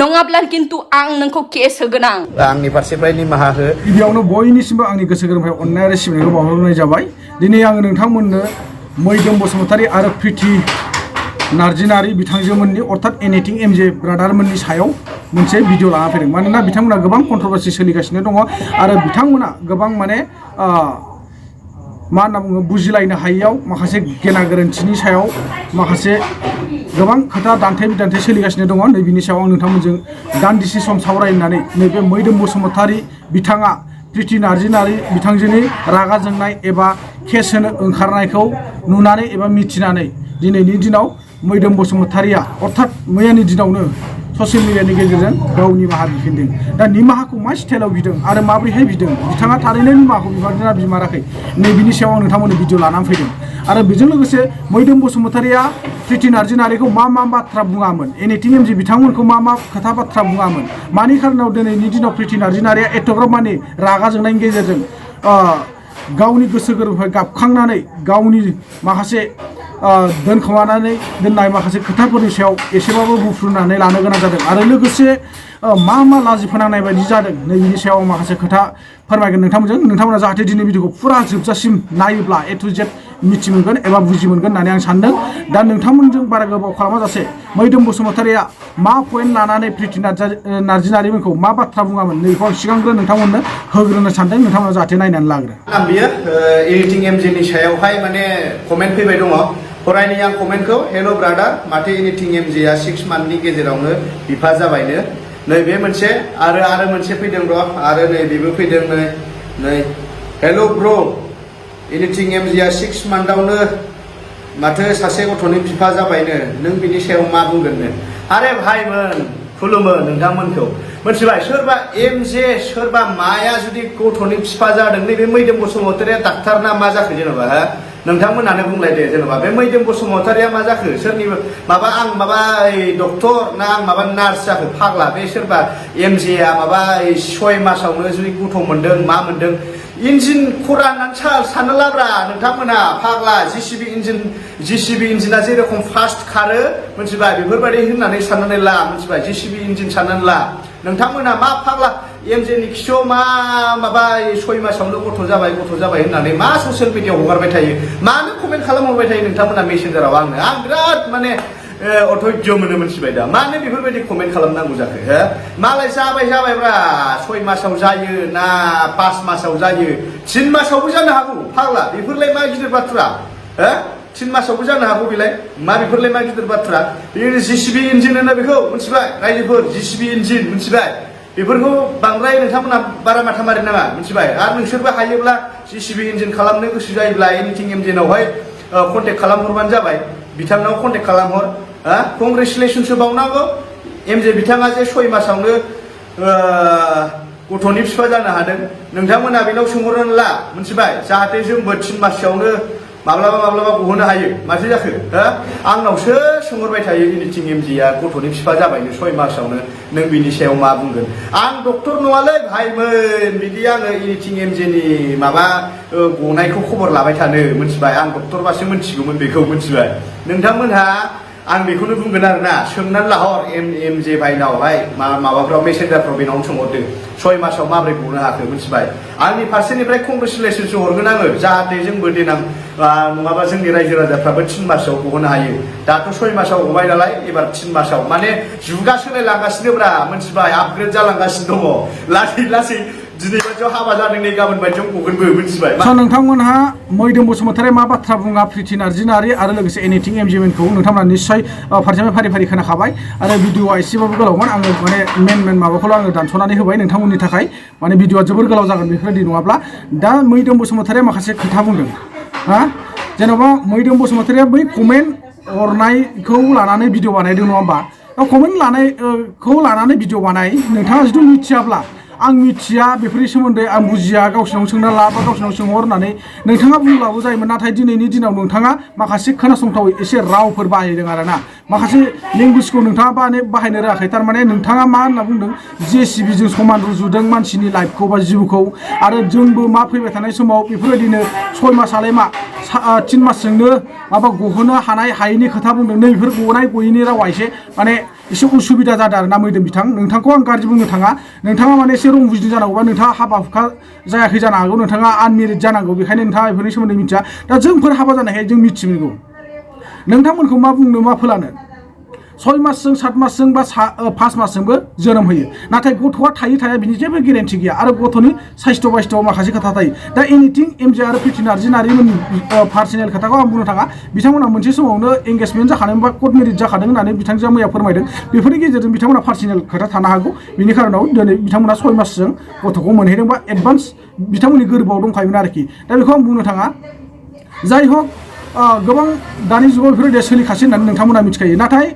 नङाब्ला किन्तु आं नोंखौ केस होगोन आंनि फारसेनिफ्राय निमाहा हो गिबियावनो बयनिसिमबो आंनि गोसो गोरबोनिफ्राय अननाय आरो सिबिनायखौ बावहरनाय जाबाय दिनै आङो नोंथांमोननो मैदोम बसुमतारी आरो प्रिति नार्जिनारी बिथांजोमोननि अर्थात एनिथिं एमजे ब्रादारमोननि सायाव मोनसे भिडिअ लाना फैदों मानोना बिथांमोना गोबां कन्ट्रोभार्सि सोलिगासिनो दङ आरो बिथांमोना गोबां माने मा होनना बुङो बुजिलायनो हायैयाव माखासे गेना गोरोन्थिनि सायाव माखासे गोबां खोथा दान्थे बिदान्थे सोलिगासिनो दङ नैबेनि सायाव आं नोंथांमोनजों दान्दिसे सम सावरायनानै नैबे मैदोम बसुमतारी बिथाङा प्रिति नार्जिनारी बिथांजोनि रागा जोंनाय एबा केस होनो ओंखारनायखौ नुनानै एबा मिथिनानै दिनैनि दिनाव मैदोम बसुमतारीया अर्थात मैयानि दिनावनो ससियेल मिडियानि गेजेरजों गाव निमाहा बिफिनदों दा निमाहाखौ मा स्टाइलाव बिदों आरो माबोरैहाय बिदों बिथाङा थारैनो निमाहाखौ बिमारदोंना बिमाराखै नैबेनि सायाव आं नोंथांमोननो भिडिअ लानानै फैदों आरो बेजों लोगोसे मैदोम बसुमतारीया प्रिति नार्जिनारीखौ मा बाथ्रा बुङामोन एनिथिं एमजे बिथांमोनखौ मा खोथा बाथ्रा बुङामोन मानि खारनाव दिनैनि दिनाव प्रिति नार्जिनारीया एथ'ग्राब माने रागा जोंनायनि गेजेरजों गावनि गोसो गोरबोनिफ्राय गाबखांनानै गावनि माखासे दोनखोमानानै दोननाय माखासे खोथाफोरनि सायाव एसेबाबो बुफ्रुनानै लानो गोनां जादों आरो लोगोसे मा लाजि फोनांनाय बायदि जादों नैबेनि सायाव माखासे खोथा फोरमायगोन नोंथांमोना जाहाथे दिनै भिडिअखौ फुरा जोबजासिम नायोब्ला ए टु जेड मिथि मोनगोन एबा बुजि मोनगोन होननानै आं सानदों दा नोंथांमोनजों बारा गोबाव खालामाजासे मैदोम बसुमतारीया मा पइन्ट लानानै प्रिति नार्जिनारीमोनखौ मा बाथ्रा बुङामोन नैखौ आं सिगांग्रो नोंथांमोननो होग्रोनो सानदों नोंथांमोना जाहाथे नायनानै लाग्रो आं बियो एनिथिं एमजेनि सायावहाय माने कमेन्ट फैबाय दङ फरायनि आं कमेन्टखौ हेल' ब्रादार माथो एनिथिं एमजेआ 6 मान्थनि गेजेरावनो बिफा जाबायनो नैबे मोनसे आरो मोनसे फैदों र' आरो नै बेबो फैदों नै हेल' ब्र' एनिथिं एमजेआ 6 मान्थआवनो माथो सासे गथ'नि बिफा जाबायनो नों बिनि सायाव मा बुंगोननो आरे भाइमोन खुलुमो नोंथांमोनखौ मोनथिबाय सोरबा एमजे सोरबा माया जुदि गथ'नि बिफा जादों नैबे मैदोम बसुमतारीया डाक्टार ना मा जाखो जेनेबा नोंथांमोनानो बुंलायदे जेनेबा बे मैदोम बसुमतारीया मा जाखो सोरनिबो माबा आं माबा डक्टर ना आं माबा नार्स जाखो फाग्ला बे सोरबा एमजेआ माबा 6 मासावनो जुदि गथ' मोनदों मा मोनदों इन्जिन खरान साननो लाब्रा नोंथांमोना फाग्ला जिसिबि इन्जिना जेरखम फास्ट खारो मोनथिबाय बेफोरबायदि होननानै साननानै ला मोनथिबाय जिसिबि इन्जिन साननानै ला नोंथांमोना मा फाग्ला एमजेनि खिसौ माबा 6 मासावनो गथ' जाबाय होननानै मा ससियेल मिडियाआव हगारबाय थायो मानो कमेन्ट खालामहरबाय थायो नोंथांमोना मेसेन्जाराव आं बिराद माने अधैर्य मोनो मोनथिबाय दा मानो बेफोरबायदि कमेन्ट खालामनांगौ जाखो मालाय जाबायब्रा 6 मासाव जायो ना 5 मासाव जायो 3 मासावबो जानो हागौ फाग्ला बेफोरलाय मा गिदिर बाथ्रा 3 मासावबो जानो हागौ बेलाय बेफोरलाय मा गिदिर बाथ्रा बे जिसिबि इन्जिन होनो बेखौ मोनथिबाय रायजोफोर जिसिबि इन्जिन मोनथिबाय बेफोरखौ बांद्राय नोंथांमोना बारा माथा मारि नाङा मोनथिबाय आरो नोंसोरबो हायोब्ला जिसिबि इन्जिन खालामनो गोसो जायोब्ला एनिथिं एमजेनावहाय कन्टेक्ट खालामहरबानो जाबाय बिथांनाव कन्टेक्ट खालामहर कंग्रेचुलेसनसो बावनांगौ एमजे बिथाङा जे 6 मासावनो गथ'नि बिफा जानो हादों नोंथांमोना बेनाव सोंहरनानै ला मोनथिबाय जाहाथे जोंबो 3 मासयावनो माब्लाबा गहोनो हायो माथो जाखो आंनावसो सोंहरबाय थायो एनिथिं एमजेआ गथ'नि बिफा जाबायनो 6 मासावनो नों बिनि सायाव मा बुंगोन आं डक्टर नङालै भाइमोन बिदि आङो एनिथिं एमजेनि माबा गनायखौ खबर लाबाय थानो मोनथिबाय आं डक्टरबासो मोनथिगौमोन बेखौ मोनथिबाय नोंथांमोनहा आं बेखौनो बुंगोन आरोना सोंनानै लाहर एमजे भाइनावहाय माबाफ्राव मेसेन्जारफ्राव बेनावनो सोंहरदो 6 मासाव माबोरै गनो हाखो मोनथिबाय आंनि फारसेनिफ्राय कंग्रेचुलेसनसो हरगोन आङो जाहाथे जोंबो देनां नङाबा जोंनि रायजो राजाफ्राबो 3 मासाव गहोनो हायो दाथ' 6 मासाव गबाय नालाय एबार 3 मासाव माने जुगा सोलायलांगासिनोब्रा मोनथिबाय आपग्रेड जालांगासिनो दङ लासै दिनै बायदियाव हाबा जादों नै गाबोन बायदियाव गगोनबो मोनथिबाय नोंथांमोनहा मैदोम बसुमतारीया मा बाथ्रा बुङा प्रिति नार्जिनारी आरो लोगोसे एनिथिं एमजेमोनखौ नोंथांमोना निस्सय फारि फारि खोनाखाबाय आरो भिडिअआ एसेबाबो गोलावमोन आङो माने मेन माबाखौल' आङो दानस'नानै होबाय नोंथांमोननि थाखाय माने भिडिअआ जोबोर गोलाव जागोन बेफोरबायदि नङाब्ला दा मैदोम बसुमतारीया माखासे खोथा बुंदों जेन'बा मैदोम बसुमतारीया बै कमेन्ट हरनायखौ लानानै भिडिअ बानायदों नङा होमबा कमेन्ट लानायखौ लानानै भिडिअ बानाय नोंथाङा जुदि मिथियाब्ला आं मिथिया बेफोरनि सोमोन्दै आं बुजिया गावसिनाव सोंना ला बा गावसिनाव सोंहर होननानै नोंथाङा बुंब्लाबो जायोमोन नाथाय दिनैनि दिनाव नोंथाङा माखासे खोनासंथावै एसे रावफोर बाहायदों आरोना माखासे लेंगुवेजखौ नोंथाङा बाहायनो रोङाखै थारमाने नोंथाङा मा होनना बुंदों जेसिबिजों समान रुजुदों मानसिनि लाइफखौ बा जिउखौ आरो जोंबो मा फैबाय थानाय समाव बेफोरबायदिनो 6 मासालाय मा 3 मासजोंनो माबा गहोनो हानाय हायैनि खोथा बुंदों नै बेफोर गनाय गयैनि रावा एसे माने एसे उसुबिदा जादों आरो ना मैदोम बिथां नोंथांखौ आं गाज्रि बुंनो थाङा नोंथाङा माने एसे रं बुजिदों जानांगौबा नोंथाङा हाबा हुखा जायाखै जानो हागौ नोंथाङा आनमेरिड जानांगौ बेखायनो नोंथाङा बेफोरनि सोमोन्दै मिथिया दा जोंफोर हाबा जानायखाय जों मिथिगौ नोंथांमोनखौ मा बुंनो मा फोलानो 6 मासजों 7 मासजों बा 5 मासजोंबो जोनोम होयो नाथाय गथ'आ थायो थाया बिनि जेबो गेरेन्टि गैया आरो गथ'नि साइस्थ' बाइस्थ'आव माखासे खोथा थायो दा एनिथिं एमजे आरो प्रिति नार्जिनारिमोननि पार्सनेल खोथाखौ आं बुंनो थाङा बिथांमोना मोनसे समावनो एंगेजमेन्ट जाखादों बा कर्ट मेरिज जाखादों होननानै बिथांजोआ मैया फोरमायदों बेफोरनि गेजेरजों बिथांमोना पार्सनेल खोथा थानो हागौ बिनि खारनाव दिनै बिथांमोना 6 मासजों गथ'खौ मोनहैदों बा एडभान्स बिथांमोननि गोरबोआव दंखायोमोन आरोखि दा बेखौ आं बुंनो थाङा जाय हक गोबां दानि जुगाव बेफोरबायदिया सोलिखासै होननानै नोंथांमोना मिथिखायो नाथाय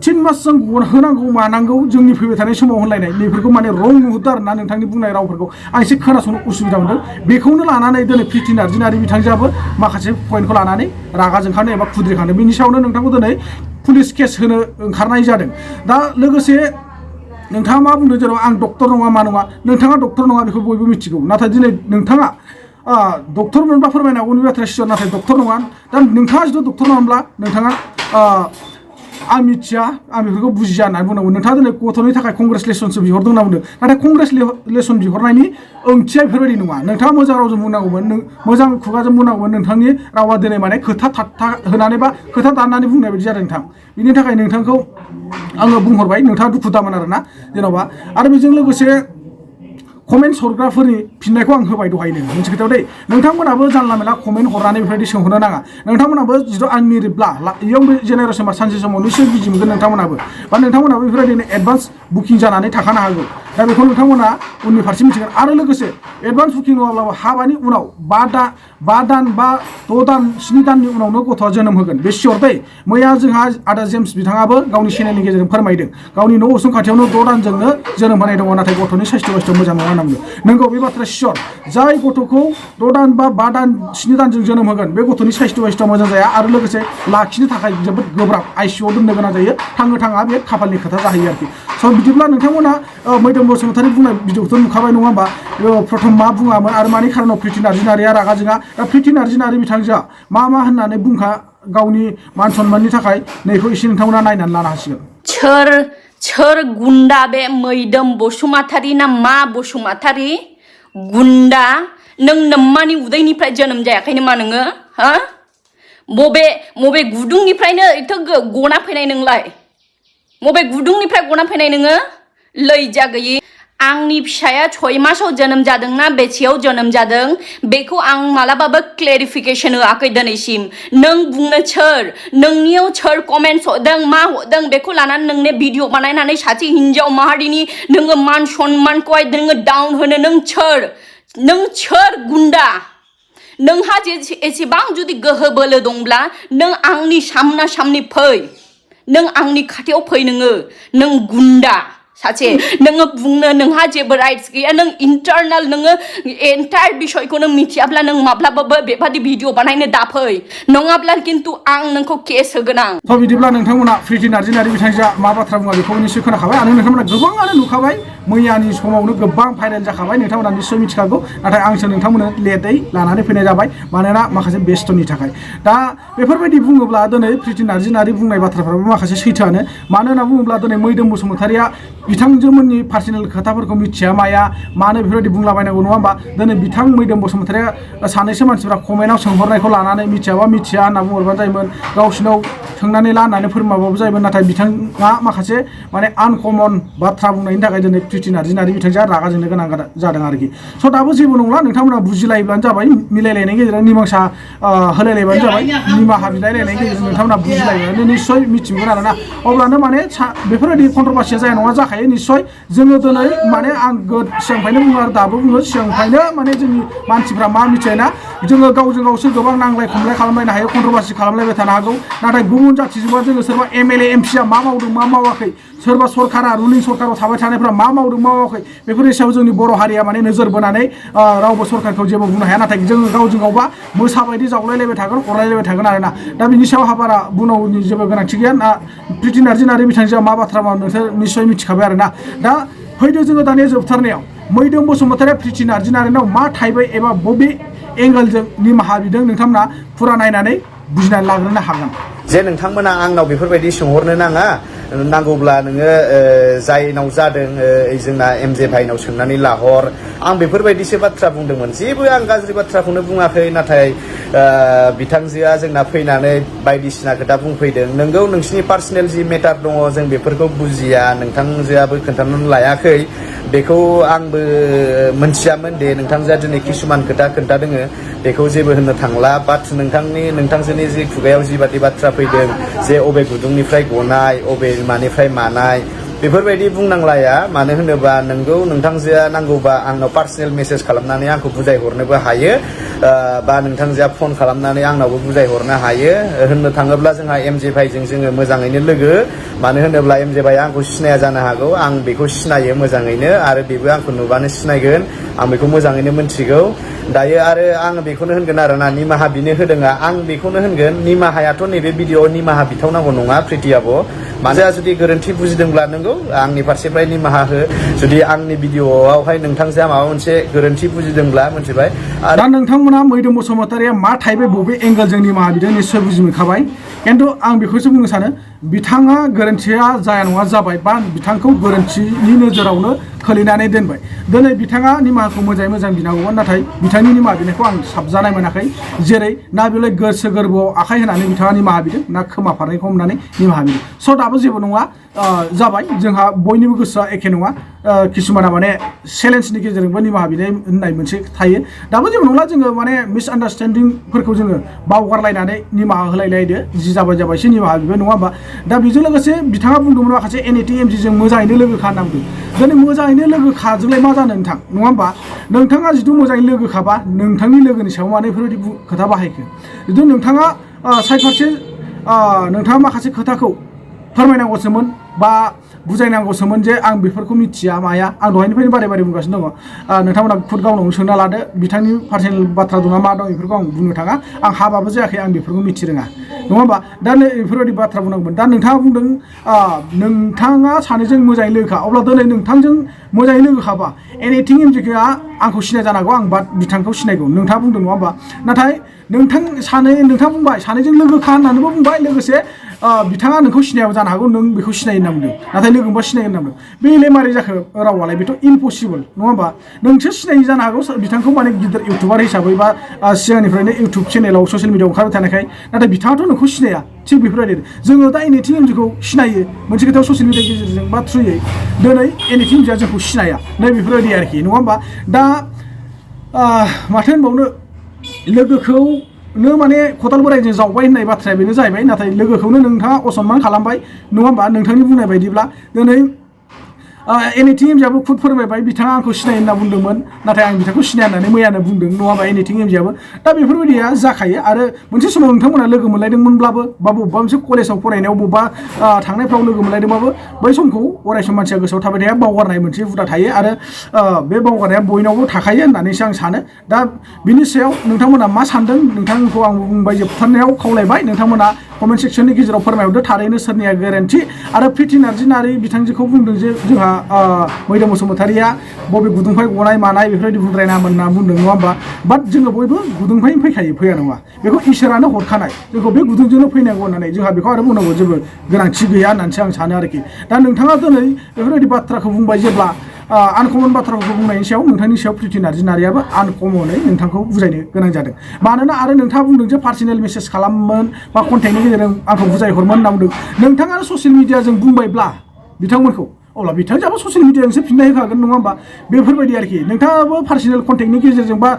3 मासजों होनांगौ मानांगौ जोंनि फैबाय थानाय समाव होनलायनाय बेफोरखौ माने रं नुहुरदों आरोना नोंथांनि बुंनाय रावफोरखौ आं एसे खोनासंनो उसुबिदा मोनदों बेखौनो लानानै दिनै प्रिति नार्जिनारि बिथांजोआबो माखासे पइन्टखौ लानानै रागा जोंखानो एबा खुद्रिखानो बिनि सायावनो नोंथांखौ दिनै पुलिस केस होनो ओंखारनाय जादों दा लोगोसे नोंथाङा मा बुंदों जेराव आं डक्टर नङा मा नङा नोंथाङा डक्टर नङा बेखौ बयबो मिथिगौ नाथाय दिनै नोंथाङा डक्टर मोनबा फोरमायनो हागौनि बाथ्राया सियर नाथाय डक्टर नङा दा नोंथाङा जुदि डक्टर नङाब्ला नोंथाङा आं मिथिया आं बेफोरखौ बुजिया होननानै बुंनांगौ नोंथाङा दिनै गथ'नि थाखाय कंग्रेसुलेसनसो बिहरदों होनना बुंदों नाथाय कंग्रेसुलेसन बिहरनायनि ओंथिया बेफोरबायदि नङा नोंथाङा मोजां रावजों बुंनांगौमोन मोजां खुगाजों बुंनांगौमोन नोंथांनि रावा दिनै माने खोथा थाबथा होनानै बा खोथा दाननानै बुंनाय बायदि जादों नोंथां बिनि थाखाय नोंथांखौ आङो बुंहरबाय नोंथाङा दुखु दामोन आरोना जेन'बा आरो बेजों लोगोसे कमेन्ट हरग्राफोरनि फिननायखौ आं होबाय दहायनो मोनसे खोथायाव दै नोंथांमोनाबो जानला मेला कमेन्ट हरनानै बेफोरबायदि सोंहरनो नाङा नोंथांमोनाबो जिथु आनमेरिडब्ला इयुन जेनेरेसन बा सानसे समाव निश्चय बुजि मोनगोन नोंथांमोनाबो बा नोंथांमोनाबो बेफोरबायदिनो एडभान्स बुकिं जानानै थाखानो हागौ दा बेखौ नोंथांमोना उननि फारसे मिथिगोन आरो लोगोसे एडभान्स बुकिं नङाब्लाबो हाबानि उनाव 5 दान बा 6 दान 7 दाननि उनावनो गथ'आ जोनोम होगोन बे सियर दै मैया जोंहा आदा जेम्स बिथाङाबो गावनि चेनेलनि गेजेरजों फोरमायदों गावनि न' उसुं खाथियावनो 6 दानजोंनो जोनोम होनाय दङ नाथाय गथ'नि साइस्थ' बाइस्थ' मोजां नङा होननांगौ नंगौ बे बाथ्राया सियर जाय गथ'खौ 6 दान बा 5 दान 7 दानजों जोनोम होगोन बे गथ'नि साइस्थ' बाइस्थ'आ मोजां जाया आरो लोगोसे लाखिनो थाखाय जोबोद गोब्राब आइसिइउआव दोननो गोनां जायो थांनो थाङा बे खाफालनि खोथा जाहैयो आरोखि स' बिदिब्ला नोंथांमोना मैदोम बसुमतारी बुंनाय भिडिअखौथ' नुखाबाय नङा होमबा प्रथम मा बुङामोन आरो मानि खारनाव प्रिति नार्जिनारिया रागा जोङा दा प्रिति नार्जिनारि बिथांजोआ मा होननानै बुंखा गावनि मान सन्माननि थाखाय नैखौ एसे नोंथांमोना नायनानै लानो हासिगोन सोर गुन्डा बे मैदोम बसुमतारी ना मा बसुमतारी गुन्डा नों नम्मानि उदैनिफ्राय जोनोम जायाखै नामा नोङो हा मबे गुदुंनिफ्रायनो एथ' गना फैनाय नोंलाय मबे गुदुंनिफ्राय गना फैनाय नोङो लैजा गैयि आंनि फिसाया 6 मासाव जोनोम जादों ना बेसेयाव जोनोम जादों बेखौ आं मालाबाबो क्लेरिफिकेसन होआखै दिनैसिम नों बुंनो नोंनियाव सोर कमेन्ट्स हरदों मा हरदों बेखौ लानानै नोंने भिडिअ बानायनानै सासे हिनजाव माहारिनि नोङो मान सन्मानखौहाय नोङो डाउन होनो नों सोर गुन्डा नोंहा एसेबां जुदि गोहो बोलो दंब्ला नों आंनि सामना सामनि फै नों आंनि खाथियाव फै नों गुन्डा सासे नोङो बुंनो नोंहा जेबो राइट्स गैया नों इन्टारनेल नोङो एन्टायर बिषयखौ नों मिथियाब्ला नों माब्लाबाबो बेबादि भिडिअ बानायनो दाफै नङाब्ला खिन्थु आं नोंखौ केस होगोन आं थ' बिदिब्ला नोंथांमोना प्रिति नार्जिनारि बिथांजोआ मा बाथ्रा बुङा बेखौ निश्चय खोनाखाबाय आरो नोंथांमोना गोबाङानो नुखाबाय मैयानि समावनो गोबां भाइरेल जाखाबाय नोंथांमोना निश्चय मिथिखागौ नाथाय आंसो नोंथांमोननो लेटै लानानै फैनाय जाबाय मानोना माखासे बेस्थ'नि थाखाय दा बेफोरबायदि बुङोब्ला दिनै प्रिति नार्जिनारि बुंनाय बाथ्राफ्राबो माखासे सैथोआनो मानो होनना बुङोब्ला दिनै मैदोम बसुमतारिया बिथांजोमोननि पार्सनेल खोथाफोरखौ मिथिया माया मानो बेफोरबायदि बुंलाबायनांगौ नङा होमबा दिनै बिथां मैदोम बसुमतारिया सानैसो मानसिफ्रा कमेन्टआव सोंहरनायखौ लानानै मिथियाबा मिथिया होनना बुंहरबानो जायोमोन गावसिनाव सोंनानै ला होननानै फोरमायबाबो जायोमोन नाथाय बिथाङा माखासे माने आनकमन बाथ्रा बुंनायनि थाखाय दिनै प्रिति नार्जिनारि बिथांजोआ रागा जोंनो गोनां जादों आरोखि स' दाबो जेबो नंला नोंथांमोना बुजिलायोब्लानो जाबाय मिलायलायनायनि गेजेरजों निमांसा होलायलायबानो जाबाय निमाहा बिलायलायनायनि गेजेरजों नोंथांमोना बुजिलायबानो निश्चय मिथिगोन आरोना अब्लानो माने बेफोरबायदि कन्ट्रभार्सिया जाया नङा जाखायो निश्चय जोङो दिनै माने आं सिगांनिफ्रायनो बुङो आरो दाबो बुङो सिगांनिफ्रायनो माने जोंनि मानसिफ्रा मा मिथियोना जोङो गावजों गावसो गोबां नांलाय खमलाय खालामलायनो हायो कन्ट्रभार्सि खालामलायबाय थानो हागौ नाथाय गुबुन जाथिजोंबा जोङो सोरबा एमएलए एमपिआ मा मावदों मा मावाखै सोरबा सरकारा रुलिं सरकाराव थाबाय थानायफ्रा मा मावदों मा मावाखै बेफोरनि सायाव जोंनि बर' हारिया माने नोजोर बोनानै रावबो सरकारखौ जेबो बुंनो हाया नाथाय जोङो गावजों गावबा मोसाबायदि जावलायलायबाय थागोन अरलायलायबाय थागोन आरोना दा बिनि सायाव हाबारा बुंनांगौनि जेबो गोनांथि गैया ना प्रिति नार्जिनारि बिथांजोआ मा बाथ्रा मावो नोंसोर निश्चय मिथिखाबाय आरोना दा फैदो जोङो दानिया जोबथारनायाव मैदोम बसुमतारिया प्रिति नार्जिनारिनाव मा थाइबाय एबा बबे एंगेलजों निमाहा बिदों नोंथांमोना फुरा नायनानै बुजिनानै लाग्रोनो हागोन जे नोंथांमोना आंनाव बेफोरबायदि सोंहरनो नाङा नांगौब्ला नोङो जायनाव जादों जोंना एमजे भाइनाव सोंनानै लाहर आं बेफोरबायदिसो बाथ्रा बुंदोंमोन जेबो आं गाज्रि बाथ्राखौनो बुङाखै नाथाय बिथांजोआ जोंना फैनानै बायदिसिना खोथा बुंफैदों नोंगौ नोंसिनि पार्सनेल जि मेटार दङ जों बेफोरखौ बुजिया नोंथांजोआबो खोन्थानानै लायाखै बेखौ आंबो मोनथियामोन दे नोंथांजोआ दिनै किसुमान खोथा खोन्थादों बेखौ जेबो होननो थांला बाट नोंथांजोनि जि खुगायाव जिबादि बाथ्रा फैदों जे अबे गुदुंनिफ्राय गनाय अबे मानिफ्राय मानाय बेफोरबायदि बुंनांलाया मानो होनोबा नोंगौ नोंथांजोआ नांगौबा आंनाव पार्सनेल मेसेज खालामनानै आंखौ बुजायहरनोबो हायो बा नोंथांजोआ फन खालामनानै आंनावबो बुजायहरनो हायो होननो थाङोब्ला जोंहा एमजे भाइजों जोङो मोजाङैनो लोगो मानो होनोब्ला एमजे भाइआ आंखौ सिनाया जानो हागौ आं बेखौ सिनायो मोजाङैनो आरो बेबो आंखौ नुबानो सिनायगोन आं बेखौ मोजाङैनो मोनथिगौ दायो आरो आं बेखौनो होनगोन आरोना निमाहा बिनो होदोंआ आं बेखौनो होनगोन निमाहायाथ' नैबे भिडिअ'आव निमाहा बिथावनांगौ नङा प्रिति आब' मानोना जुदि गोरोन्थि बुजिदोंब्ला नोंगौ आंनि फारसेनिफ्राय निमाहा हो जुदि आंनि भिडिअ'आवहाय नोंथांजोआ माबा मोनसे गोरोन्थि बुजिदोंब्ला मोनथिबाय दा नोंथांमोना मैदोम बसुमतारिया मा टाइपै बबे एंगेलजों निमाहा बिदों निस्सय बुजि मोनखाबाय खिन्थु आं बेखौसो बुंनो सानो बिथाङा गोरोन्थिया जाया नङा जाबाय बा बिथांखौ गोरोन्थिनि नोजोरावनो खोलैनानै दोनबाय दिनै बिथाङा निमाहाखौ मोजाङै मोजां बिनांगौमोन नाथाय बिथांनि निमाहा बिनायखौ आं साबजानाय मोनाखै जेरै ना बेलाय गोसो गोरबोआव आखाइ होनानै बिथाङा निमाहा बिदों ना खोमा फारनैखौ हमनानै निमाहा बिदों स' दाबो जेबो नङा जाबाय जोंहा बयनिबो गोसोआ एखे नङा किसुमाना माने चेलेन्जनि गेजेरजोंबो निमाहा बिनाय होननाय मोनसे थायो दाबो जेबो नंला जोङो माने मिसआन्डारस्टेन्डिंफोरखौ जोङो बावगारलायनानै निमाहा होलायलायदो जि जाबायसो निमाहा बिबाय नङा होमबा दा बेजों लोगोसे बिथाङा बुंदोंमोन माखासे एनएटि एमजिजों मोजाङैनो लोगोखा होनना बुंदों दिनै मोजाङैनो लोगोखाजोंलाय मा जानो नोंथां नङा होमबा नोंथाङा जिथु मोजाङै लोगोखाबा नोंथांनि लोगोनि सायाव मानो बेफोरबायदि खोथा बाहायखो जिथु नोंथाङा साइड फारसे नोंथाङा माखासे खोथाखौ फोरमायनांगौसोमोन बा बुजायनांगौसोमोन जे आं बेफोरखौ मिथिया माया आं दहायनिफ्रायनो बारे बारे बुंगासिनो दङ नोंथांमोना खुद गावनावनो सोंना लादो बिथांनि पार्सनेल बाथ्रा दं ना मा दं बेफोरखौ आं बुंनो थाङा आं हाबाबो जायाखै आं बेफोरखौ मिथिरोङा नङा होमबा दा बेफोरबायदि बाथ्रा बुंनांगौमोन दा नोंथाङा बुंदों नोंथाङा सानैजों मोजाङै लोगोखा अब्ला दिनै नोंथांजों मोजाङै लोगोखाबा एनिथिं एमजिआ आंखौ सिनाय जानो हागौ आं बाट बिथांखौ सिनायगौ नोंथाङा बुंदों नङा होमबा नाथाय नोंथाङा बुंबाय सानैजों लोगोखा होननानैबो बुंबाय लोगोसे बिथाङा नोंखौ सिनायाबो जानो हागौ नों बेखौ सिनायो होनना बुंदों नाथाय लोगोबा सिनायगोन होनना बुंदों बेलाय मारै जाखो रावालाय बेथ' इम्पसिबल नङा होमबा नोंसोर सिनायि जानो हागौ बिथांखौ माने गिदिर इउटुबार हिसाबै बा सिगांनिफ्रायनो इउटुब चेनेलाव ससियेल मिडियाआव ओंखारबाय थानायखाय नाथाय बिथाङाथ' नोंखौ सिनाया थिग बेफोरबायदि जोङो दा एनिथिं एमजिखौ सिनायो मोनसे खोथायाव ससियेल मिडियानि गेजेरजों बा थ्रुयै दिनै एनिथिं एमजिआ जोंखौ सिनाया नै बेफोरबायदि आरोखि नङा होमबा दा माथो होनबावनो लोगोखौनो माने खदाल बोराइजों जावबाय होननाय बाथ्राया बेनो जाहैबाय नाथाय लोगोखौनो नोंथाङा असनमान खालामबाय नङा होमबा नोंथांनि बुंनाय बायदिब्ला दिनै एनिथिं एमजिआबो खुद फोरमायबाय बिथाङा आंखौ सिनायो होनना बुंदोंमोन नाथाय आं बिथांखौ सिनाया होननानै मैयानो बुंदों नङा होमबा एनिथिं एमजिआबो दा बेफोरबायदिया जाखायो आरो मोनसे समाव नोंथांमोना लोगो मोनलायदोंमोनब्लाबो बा बबेबा मोनसे कलेजाव फरायनायाव बबेबा थांनायफ्राव लोगो मोनलायदोंबाबो बै समखौ अरायसम मानसिया गोसोआव थाबाय थाया बावगारनाय मोनसे हुदा थायो आरो बे बावगारनाया बयनावबो थाखायो होननानैसो आं सानो दा बिनि सायाव नोंथांमोना मा सानदों नोंथांखौ आं बुंबाय जोबथारनायाव खावलायबाय नोंथांमोना कमेन्ट सेक्सननि गेजेराव फोरमायहरदो थारैनो सोरनिया गोरोन्थि आरो प्रिति नार्जिनारि बिथांजोखौ बुंदों जे जोंहा मैदोम बसुमतारिया बबे गुदुंनिफ्राय गनाय मानाय बेफोरबायदि बुंद्रायनामोन होनना बुंदों नङा होमबा बाट जोङो बयबो गुदुंनिफ्रायनो फैखायो फैया नङा बेखौ इसोरानो हरखानाय जोंखौ बे गुदुंजोंनो फैनांगौ होननानै जोंहा बेखौ आरो बुंनांगौ जेबो गोनांथि गैया होननानैसो आं सानो आरोखि दा नोंथाङा दिनै बेफोरबायदि बाथ्राखौ बुंबाय जेब्ला आनकमन बाथ्राफोरखौ बुंनायनि सायाव नोंथांनि सायाव प्रिति नार्जिनारियाबो आनकमनै नोंथांखौ बुजायनो गोनां जादों मानोना आरो नोंथाङा बुंदों जे पार्सनेल मेसेज खालामोन बा कन्टेक्टनि गेजेरजों आंखौ बुजायहरमोन होनना बुंदों नोंथाङानो ससियेल मिडियाजों बुंबायब्ला बिथांमोनखौ अब्ला बिथांजोंबो ससियेल मिडियाजोंसो फिननाय होखागोन नङा होमबा बेफोरबायदि आरोखि नोंथाङाबो पार्सनेल कन्टेक्टनि गेजेरजों बा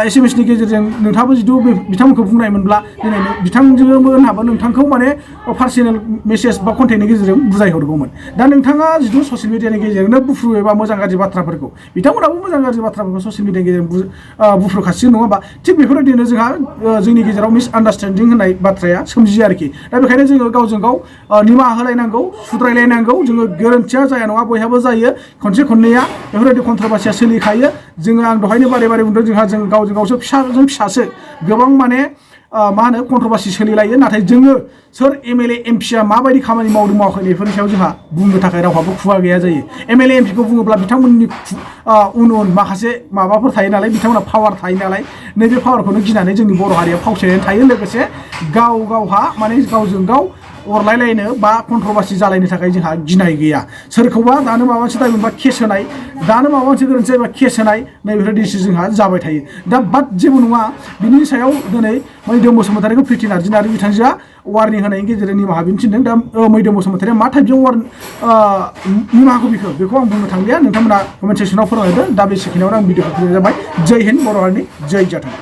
एसएमएसनि गेजेरजों नोंथाङाबो जिथु बिथांमोनखौ बुंनायमोनब्ला दिनै बिथांजोंबो नोंथांखौ माने पार्सनेल मेसेज बा कन्टेक्टनि गेजेरजों बुजायहरगौमोन दा नोंथाङा जिथु ससियेल मिडियानि गेजेरजोंनो बुफ्रुयोबा मोजां गाज्रि बाथ्राफोरखौ बिथांमोनाबो मोजां गाज्रि बाथ्राफोरखौ ससियेल मिडियानि गेजेरजों बुफ्रुखासिगोन नङा होमबा थिग बेफोरबायदिनो जोंहा जोंनि गेजेराव मिसआन्डारस्टेन्डिं होननाय बाथ्राया सोमजियो आरोखि दा बेखायनो जोङो गावजों गाव निमाहा होलायनांगौ सुद्रायलायनांगौ जोङो गोरोन्थिया जाया नङा बयहाबो जायो खनसे खननैया बेफोरबायदि कन्ट्रभार्सिया सोलिखायो जोङो आं दहायनो बारे बारे बुंदों जोंहा जों गावजों गावसो फिसाजों फिसासो गोबां माने मा होनो कन्ट्रभार्सि सोलिलायो नाथाय जोङो सोर एमएलए एमपिआ माबायदि खामानि मावदों मावाखै बेफोरनि सायाव जोंहा बुंनो थाखाय रावहाबो खुगा गैया जायो एमएलए एमपिखौ बुङोब्ला बिथांमोननि उन उन माखासे माबाफोर थायो नालाय बिथांमोना पावार थायो नालाय नैबे पावारखौनो गिनानै जोंनि बर' हारिया फावसायनानै थायो लोगोसे गाव गावहा माने गावजों गाव अरलायलायनो बा कन्ट्रभार्सि जालायनो थाखाय जोंहा गिनाय गैया सोरखौबा दानो माबा मोनसे दाय मोनबा केस होनाय दानो माबा मोनसे गोरोन्थि जायोबा केस होनाय नैबेफोरबायदिसो जोंहा जाबाय थायो दा बाट जेबो नङा बिनि सायाव दिनै मैदोम बसुमतारीखौ प्रिति नार्जिनारी बिथांजोआ वार्निं होनायनि गेजेरजों निमाहा बिनो थिनदों दा मैदोम बसुमतारीया मा टाइपजों निमाहाखौ बेखौ आं बुंनो थांलिया नोंथांमोना कमेन्ट सेक्सनाव फोरमायदों दा बे सेकेन्डआवनो आं भिडिअखौ फोजोबनाय जाबाय जय हिन्द बर' हारिनि जय जाथों